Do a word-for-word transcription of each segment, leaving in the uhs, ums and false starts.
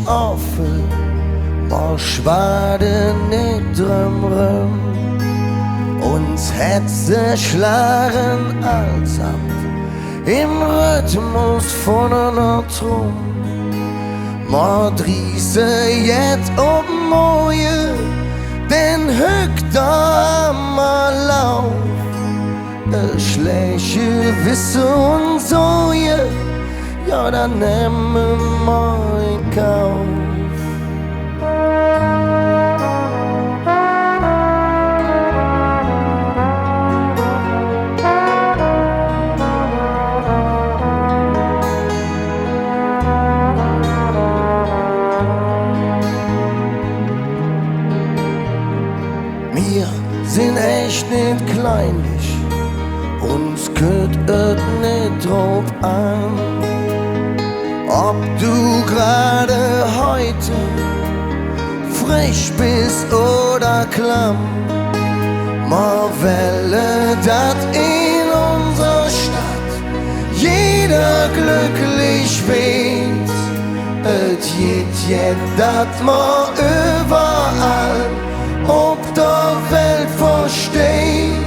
offe, mer schwaade nit dröm röm. Uns Hätze schlage alsamt em Rhythmus vun ener Trumm. Mer drieße jet op morge, dann hück der mer Lauf. E schlääch Gewesse un Sorge, jo, dat nemme mer en Kauf. Mir sin ech nit kleinlich, uns kütt et nit drop aan, ob do grad hügg fröh bes oder klamm. Mer welle, dat en unser Stadt jeder glöcklich weed. Et gitt jet, dat mer üvverall op der Welt versteiht.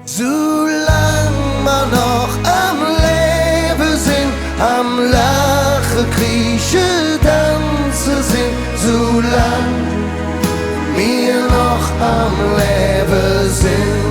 Su lang mer noch am Levve sin, am Laache, Kreeche, Danze sin, su lang mir noch am Levve sin,